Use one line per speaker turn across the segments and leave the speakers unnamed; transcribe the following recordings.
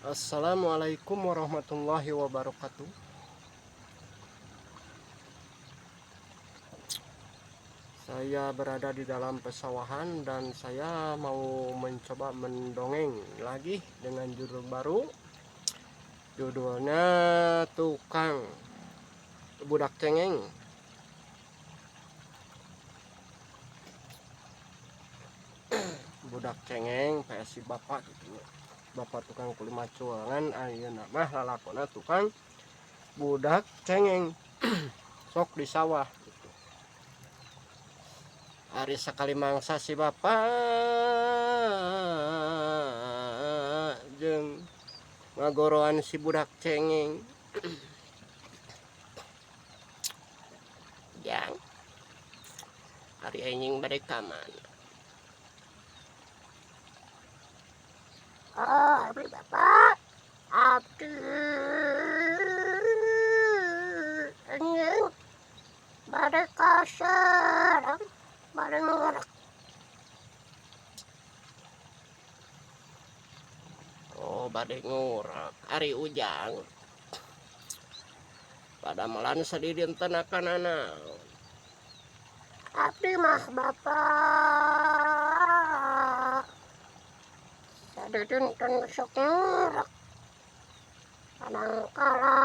Assalamualaikum warahmatullahi wabarakatuh. Saya berada di dalam pesawahan dan saya mau mencoba mendongeng lagi dengan judul baru. Judulnya Tukang Budak Cengeng. Budak cengeng kayak si bapak gitu ya. Bapak tukang kuli maculangan ayeuna mah lalakona tukang budak cengeng sok di sawah gitu. Ari sakali mangsa si bapak jeung ngagoroan si budak cengeng. Jang, ari anjing bade ka mana?
Oh, abdi bapak, abdi anjing bade ka Serang, bade ngurek.
Oh, bade ngurek. Ari Ujang padamelan sadidinten kana naon?
Abdi mah bapak sadidinten sok ngurek. Kadangkala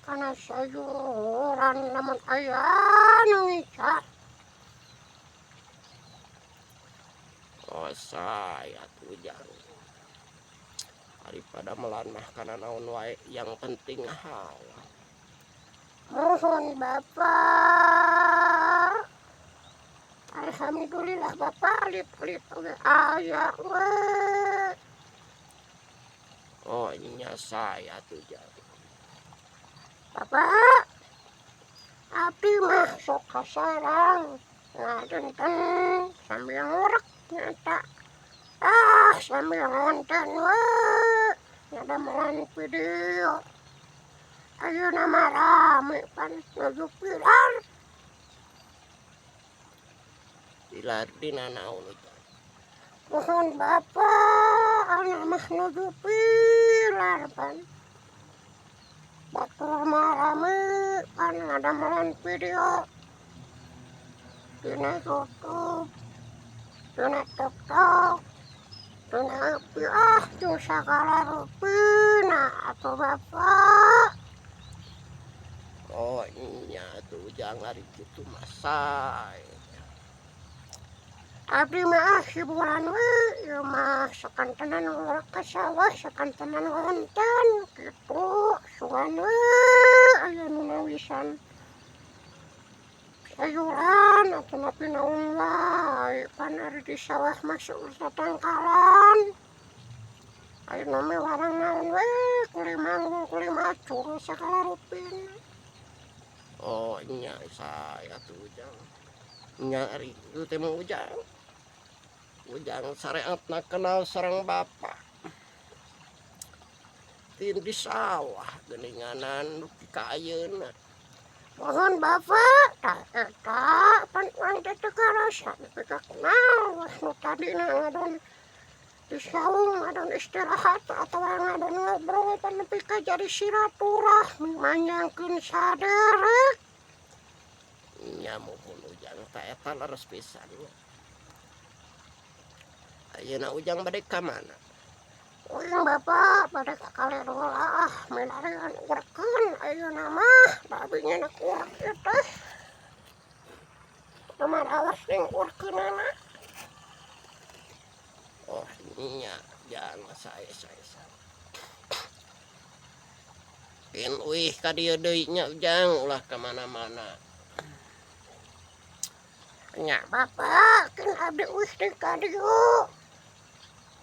kana sayuran lamun aya nu ngica.
Oh, saya tuh Ujang. Ari padamelan mah kana naon wae, yang penting halal.
Mohon bapak. Alhamdulillah bapak alit-alit oge aya we.
Oh, nya saya tuh Jang.
Bapak, abdi mah sok ka Serang ngadenten sambil ngurek nyata. Ah, sambil ngonten we ngadamelan video. Ayeuna mah rame pan nuju pilar.
Pilar dina naon Ujang?
Mohon bapak, ayeuna mah nuju pilar pan. Batur mah rame pan ngadamelan video. Dina YouTube, dina TikTok, dina FB, ah jeung sagala rupina atuh bapak.
Oh nya tuh Ujang ari kitu mah sae.
Abdi mah hiburan we ieu mah sakantenan ngurek ka sawah, sakantenan ngonten kitu sugan we aya nu nawisan sayuran atanapi naon wae pan ari di sawah mah seueur tatangkalan. Ayeuna mah warang naon we kuli manggul kuli macul sagala rupina.
Oh nya saya tuh Ujang. Nya ari ieu teh mah Ujang. Ujang sareatna kenal sareng bapak. Tin di sawah geuninganan dugi ka ayeuna.
Mohon bapak, tah eta pan urang teh teu karasa nepi ka kenal weh nu tadina ngadon di saung ngadon istirahat atawa ngadon ngobrol pan nepi ka jadi silaturahmi manjangkeun saderek.
Nya muhun Ujang tah eta leres pisan nya. Ayeuna Ujang bade ka mana?
Uing bapak bade ka kaler heula ah milarian urekeun ayeuna mah da abi nyenak urek ieu teh. Kumaha raos jeung urekeunana.
Oh nya jangan saya saya saya. Pin uih ka dieu deui nya Ujang ulah ka mana-mana.
Nya bapak kin abdi uih deui ka dieu.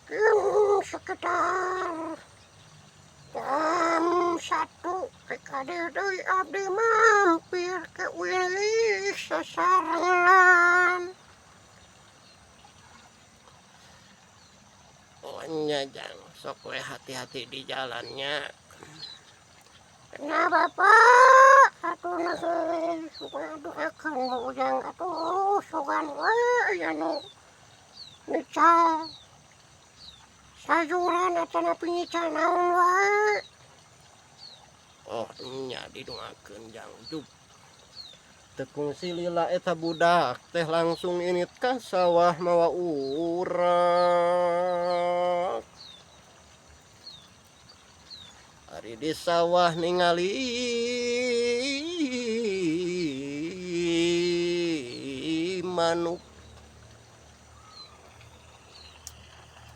Kin sekitar jam 1 ke ka dieu deui abdi mampir ke uih sasarengan.
Oh nya Jang, sok we hati-hati di jalannya.
Nya bapak, atuh nuhun sugan doakeun bu Ujang atuh sugan we aya nu nical. Sayuran atanapi nyical naon wae.
Oh nya didoakeun jang jug. Teu kungsi lila eta budak teh langsung init ka sawah mawa urak. Ari di sawah ningali manuk.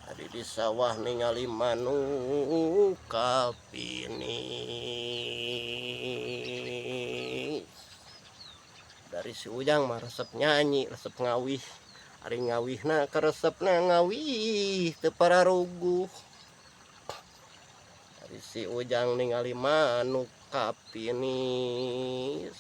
Ari di sawah ningali manuk kapinis. Dari si Ujang mah resep nyanyi, resep ngawih. Ari ngawihna karesepna ngawih teu pararuguh. Ari si Ujang ningali manuk kapinis.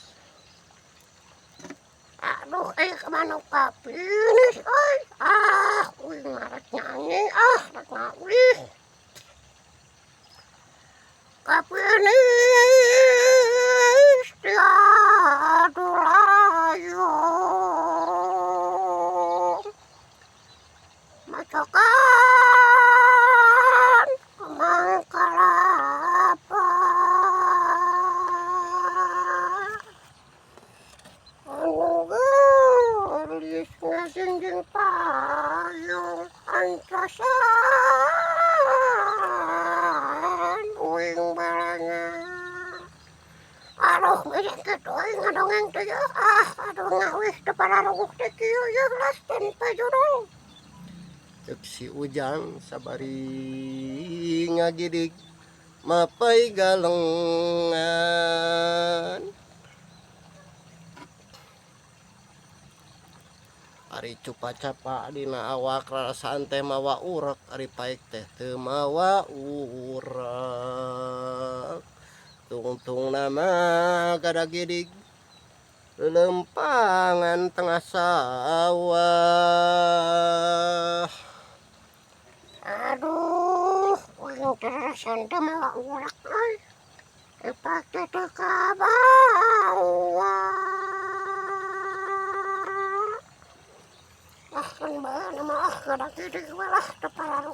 Aduh manuk kapinis euy. Ah uing mah rek nyanyi ah rek ngawih. Kapinis tiadu layung. Macakan kembang kalapa. Anu geulis ngajingjing payung ancasan uing balanga. Aduh geus kitu euy ngadongeng teh yeuh. Ah aduh ngawih teu pararuguh teh kieu yeuh lah tanpa judul.
Ceuk si Ujang sabari ngagidig mapai galengan. Ari cupa-capa dina awak rarasaan teh mawa urek, ari paek teh teu mawa urek. Tungtungna mah gadagidig lelempangan tengah sawah.
Aduh, uing teh rarasaan teh mawa urek euy. Paek teh teu kabawa. Ah keun bae mah ah gadagidig we lah teu pararuguh.